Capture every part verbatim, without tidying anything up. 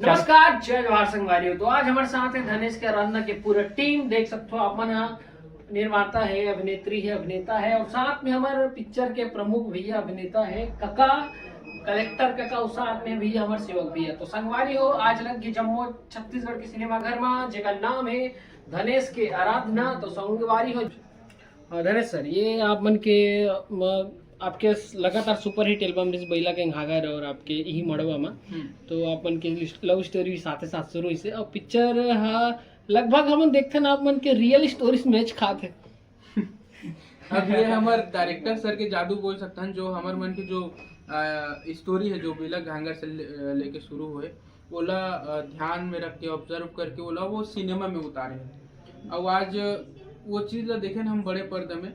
नमस्कार, जय जोहार संगवारी हो। तो आज हमारे साथ है धनेश के आराधना के पूरा टीम। देख सकते हो आप मन ह, निर्माता है, अभिनेत्री है, अभिनेता है और साथ में हमारे पिक्चर के प्रमुख भैया अभिनेता है कका, कलेक्टर कका, और साथ में भैया हमारे सेवक भैया। तो संगवारी हो, आज लग गई जम्मो छत्तीसगढ़ के सिनेमा घर में, जेकर नाम है धनेश के आराधना। तो संगवारी हो, हाँ, धनेश सर, ये आप मन के, म, आपके स-, लगातार सुपरहिट एल्बम रिहिस बैला के घाघर और आपके इही मड़वा मा। हम्म। तो आप मन के लिस-, लव स्टोरी भी साथे साथ शुरू होइसे और पिक्चर हा लगभग हमन देखथन आप मन के रियल स्टोरी से मैच खात हे। अब ये हमर डायरेक्टर सर के जादू बोल सकथन, जो हमर मन के जो, आ, स्टोरी है, जो बैला घाघर से ले, लेके शुरू हुए, ओला, अ, ध्यान में रख के, ऑब्जर्व करके ओला वो सिनेमा में उतारे हैं। और आज वो चीज ला देखे ना हम बड़े पर्दे में,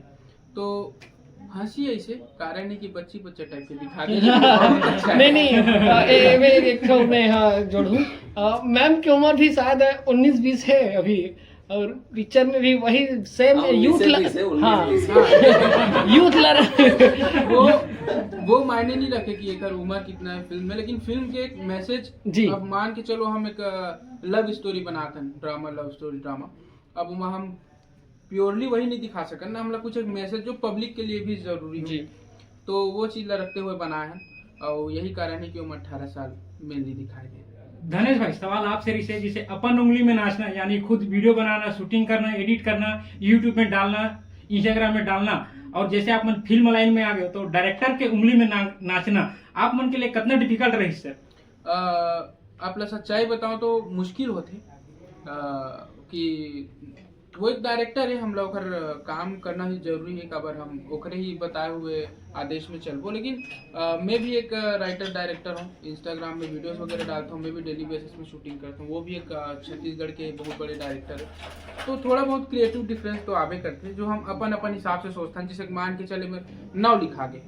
तो हंसी ऐसे कारण है कि बच्ची बच्चा टाइप के दिखा दे। बहुत अच्छा है। नहीं, नहीं, अ, ए, ए, मैं एक ठो मैं यहाँ जोड़ूं। अ, मैम की उम्र भी शायद उन्नीस बीस है अभी, और पिक्चर में भी वही सेम हाँ, यूथ उन्नीस ल-, बीस है, उन्नीस हाँ, बीस। यूथ लग रहा। वो, वो मायने नहीं रखे कि एकर उम्र कितना है फिल्म में, लेकिन फिल्म के एक मैसेज, जी। अब मान के चलो हम एक, अ, लव स्टोरी बनाते हैं, ड्रामा, लव स्टोरी ड्रामा। अब वहाँ हम प्योरली वही नहीं दिखा सकन ना, हमला कुछ एक मैसेज जो पब्लिक के लिए भी जरूरी हो। जी। तो वो चीज ला रखते हुए बनाए हैं, और यही कारण है कि हम अठारह साल मेनली दिखाए गए। धनेश भाई, सवाल आपसे रिहिसे, जैसे अपन उंगली में नाचना, यानी खुद वीडियो बनाना, शूटिंग करना, एडिट करना, YouTube में डालना, Instagram में डालना, और जैसे आप मन फिल्म लाइन में आ गए, तो डायरेक्टर के उंगली में ना-, नाचना आप मन के लिए कितना डिफिकल्ट रही सर? अ, आप ला सच्चाई बताओ तो मुश्किल होथे, अ, कि वो एक डायरेक्टर है, हम लोग ओकर काम करना ही जरूरी है, काबर हम ओकरे ही बताए हुए आदेश में चलबो। लेकिन, अ, मैं भी एक राइटर डायरेक्टर हूँ, Instagram में वीडियोस वगैरह डालता हूँ, मैं भी डेली बेसिस में शूटिंग करता हूँ, वो भी एक, अ, छत्तीसगढ़ के बहुत बड़े डायरेक्टर है। तो थोड़ा बहुत क्रिएटिव डिफरेंस तो आबे करते, जो हम अपन अपन हिसाब से सोचते हैं। जैसे मान के चले, मैं नौ लिखा के,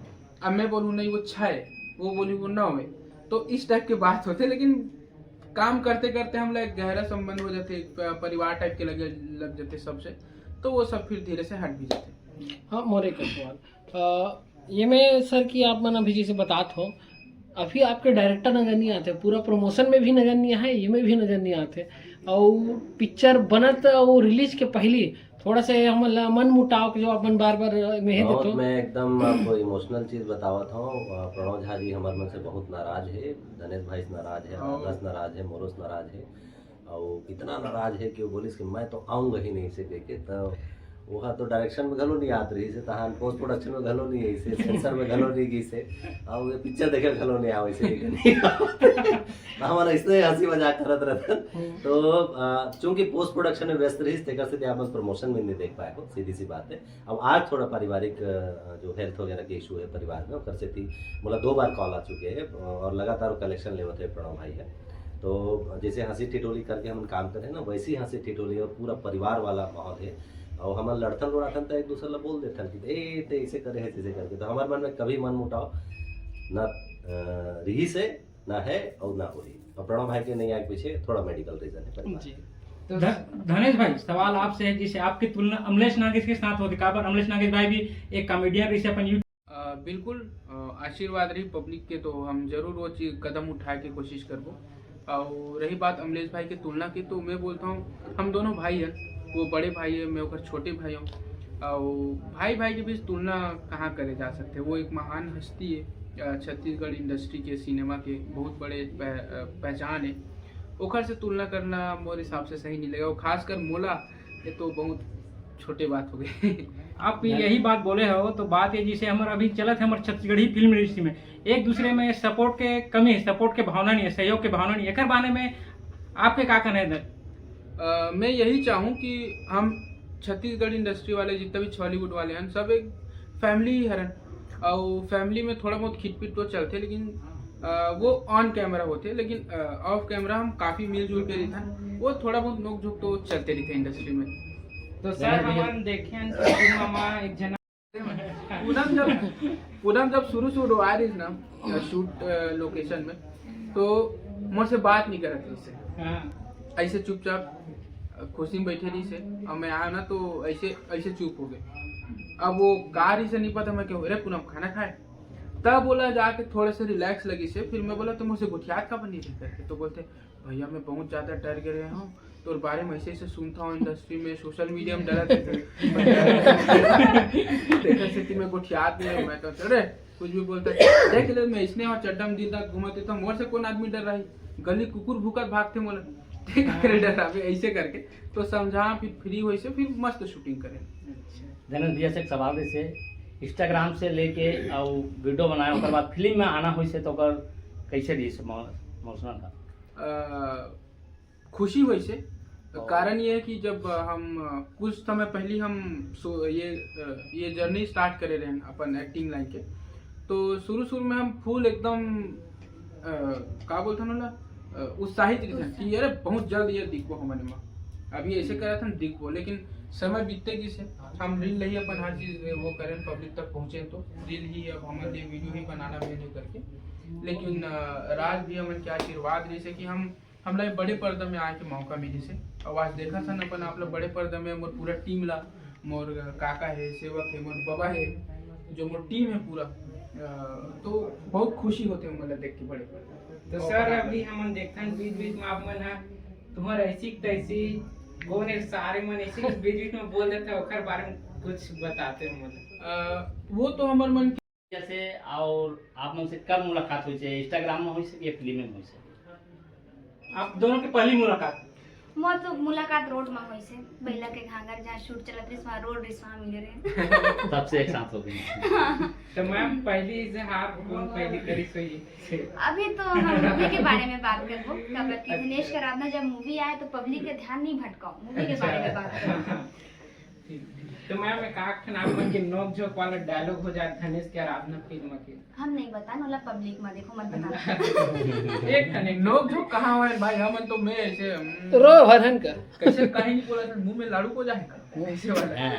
अब मैं बोलूँ नहीं वो छः है, वो बोली वो नौ है, तो इस टाइप के बात होते। लेकिन काम करते करते हम लोग एक गहरा संबंध हो जाते, एक प-, परिवार टाइप के लगे, लग जाते सबसे, तो वो सब फिर धीरे से हट भी जाते। हाँ, मोर एक सवाल, अ, ये मैं सर कि आप मन अभी जैसे बतात हो, अभी आपके डायरेक्टर नजर नहीं आते, पूरा प्रमोशन में भी नजर नहीं आए, ये में भी नजर नहीं आते, और पिक्चर बनत और रिलीज के पहली थोड़ा से हमन ला मन मुटाव के जो आप मन बार बार में हे बहुत देतो। मैं एकदम आपको इमोशनल चीज बतावत हूँ। अ, प्रणव झा जी हमारे मन से बहुत नाराज है, धनेश भाई से नाराज है, हाँ। राधा से नाराज है, मोरो से नाराज है, और इतना नाराज है कि वो बोलिस कि मैं तो आऊँगा ही नहीं से कह के। तो वहाँ तो डायरेक्शन में घलो नहीं आत रही से, तहान पोस्ट प्रोडक्शन में घलो नहीं आई से, सेंसर में घलो नहीं गई से, और ये पिक्चर देखे घलो नहीं आवे से, कह के नहीं। तो हमारा इसने हंसी मजाक करत रहता। हम्म। तो, अ, चूंकि पोस्ट प्रोडक्शन में व्यस्त रही, तेकर से आप बस प्रमोशन में नहीं देख पाए हो, सीधी सी बात है। अब आज थोड़ा पारिवारिक, अ, जो हेल्थ वगैरह के इशू है परिवार में, ओकर सेती मोला दो बार कॉल आ चुके हैं, अ, और लगातार कलेक्शन लेवत है प्रणव भाई है। तो जैसे हंसी ठिठोली करके हम काम करें ना, वैसे ही हंसी ठिठोली और पूरा परिवार वाला माहौल है। और हमन लड़थन लोड़ाथन तो एक दूसरे ला बोल देथन कि "ए, ते ऐसे करे है, तैसे करके।" तो हमारे मन में कभी मन मुटाव ना, अ, रही से, ना है और ना होही। और प्रणव भाई के नहीं आए के पीछे थोड़ा मेडिकल रीजन है परिवार। जी। तो ध-, धनेश भाई, सवाल आपसे है, जैसे आपकी तुलना अमलेश नागेश के साथ होती, काबर अमलेश नागेश भाई भी एक कॉमेडियन रही से अपन यू- अ, बिल्कुल, अ, आशीर्वाद रही पब्लिक के, तो हम जरूर वो चीज, कदम उठाए के कोशिश करबो। और रही बात अमलेश भाई के तुलना की, तो मैं बोलता हूँ, हम दोनों भाई हैं, वो बड़े भाई है, मैं ओकर छोटे भाई हूँ। और भाई भाई के बीच तुलना कहाँ करे जा सकते, वो एक महान हस्ती है, अ, छत्तीसगढ़ इंडस्ट्री के, सिनेमा के बहुत बड़े पह-, अ, पहचान है। ओकर से तुलना करना मोर हिसाब से सही नहीं लगेगा, और खासकर मोला, ये तो बहुत छोटे बात हो गए। आप यही बात बोले हो, तो बात ये, जैसे हमर अभी चलत है हमर छत्तीसगढ़ी फिल्म इंडस्ट्री में एक दूसरे में सपोर्ट के कमी है, सपोर्ट के भावना नहीं है, सहयोग के भावना नहीं है, एकर बारे में आपके का कहना है इधर? अ, मैं यही चाहूँ कि हम छत्तीसगढ़ इंडस्ट्री वाले जितना भी छॉलीवुड वाले हैं, सब एक फैमिली ही हरन, और फैमिली में थोड़ा बहुत खिटपिट तो चलते, लेकिन, अ, वो ऑन कैमरा होते, लेकिन, अ, ऑफ कैमरा हम काफी मिलजुल के रहिथन। वो थोड़ा बहुत नोक झोंक तो चलते रहिथे इंडस्ट्री में। तो सर, हमन देखे हन कि फिल्म मा एक जना पूनम जब, पूनम जब शुरू शुरू आ रही ना, शूट, अ, लोकेशन में, तो मोर से बात नहीं करत रही से। हाँ। ऐसे चुपचाप, अ, कुर्सी में बैठे रही से, और मैं आया ना तो ऐसे, ऐसे चुप हो गए। अब वो का रही से नहीं पता, मैं कहूँ, "अरे पूनम, खाना खाए?" तब बोला जाके थोड़े से रिलैक्स लगिस हे। फिर मैं बोला, "तुम मुझसे गोठियात का बनी रही?" करके। तो बोलथे, "भैया, मैं बहुत ज्यादा डर गए हूँ, तोर बारे में ऐसे ऐसे सुनता हूँ, इंडस्ट्री में, सोशल मीडिया में डरत हे।" देखा से कि मैं गोठियात नहीं हूँ, मैं तो, "अरे, कुछ भी बोलता है, देख ले, मैं इसने और चड्डम दिन रात घूमत रहता हूँ, मोर से कौन आदमी डर रही? गली कुकुर भूकत भागथे मोला, ठीक है, डर अभी," ऐसे करके। तो समझा, फिर फ्री होइस हे, फिर मस्त शूटिंग करे। धनेश भैया से एक सवाल, जैसे Instagram से लेके और वीडियो बनाए, ओकर बाद फिल्म में आना होइस हे, तो ओकर कैसे रहिस हे मौ-, मौसम का? अ, खुशी होइस हे। और कारण ये है कि जब हम, अ, कुछ समय पहले हम सो-, ये, अ, ये जर्नी स्टार्ट करे रहे अपन एक्टिंग लाइन के, तो शुरू शुरू में हम फुल एकदम, अ, का बोलथन ओला, अ, उत्साहित रहिथन कि अरे बहुत जल्द ये दिखबो हमन एमा, अभी ऐसे करत हन दिखबो, लेकिन समय बीतते गिस हे, हम रील ही अपन हर चीज वो करें, पब्लिक तक पहुंचे, तो रील ही अब हमन ये वीडियो ही बनाना मेन हे करके। लेकिन, अ, राज भी हमन के आशीर्वाद रहिस हे कि हम, हमला ये बड़े पर्दा में आए के मौका मिलिस हे। और आज देखत हन अपन आप लोग बड़े पर्दा में मोर पूरा टीम ला, मोर काका हे, सेवक हे, मोर बबा हे, जो मोर टीम हे पूरा, अ, तो बहुत खुशी होथे मोला देख के बड़े पर्दा। तो सर, अभी हमन देखथन बीच बीच में आप मन ह तुहर ऐसी तैसी, कौन एक सारे मन ऐसी बीच बीच में बोल देथे, ओकर बारे में कुछ बताते हो मतलब? अ, वो तो हमर मन जैसे, और आप मन से कब मुलाकात होइस हे? Instagram में होइस हे या फिल्म में होइस हे? आप दोनों के पहली मुलाकात? मोर तो मुलाकात रोड में होइस हे, बइला के घांगर, जहाँ शूट चलत रहिस, वहाँ रोड रहिस, वहाँ मिले रहे। तब से एक साथ हो गए। तो मैम, पहली इजहार कौन पहली करिस होही? अभी तो हम मूवी के बारे में बात करबो, काबर कि धनेश के आराधना जब मूवी आए तो पब्लिक के ध्यान नहीं भटकाओ, मूवी के बारे में बात करबो। तो मैम, एक आध ठन आप मन के नोक झोंक वाला डायलॉग हो जाए धनेश के आराधना फिल्म के। हम नहीं बतान, ओला पब्लिक में देखो, मत बताना। एक ठन, एक नोक झोंक कहाँ होय भाई, हमन तो मैं ऐसे, हम्म, रो भरन का। कैसे कहीं नहीं बोला था, मुंह में लाड़ू को जाए का, ऐसे वाला।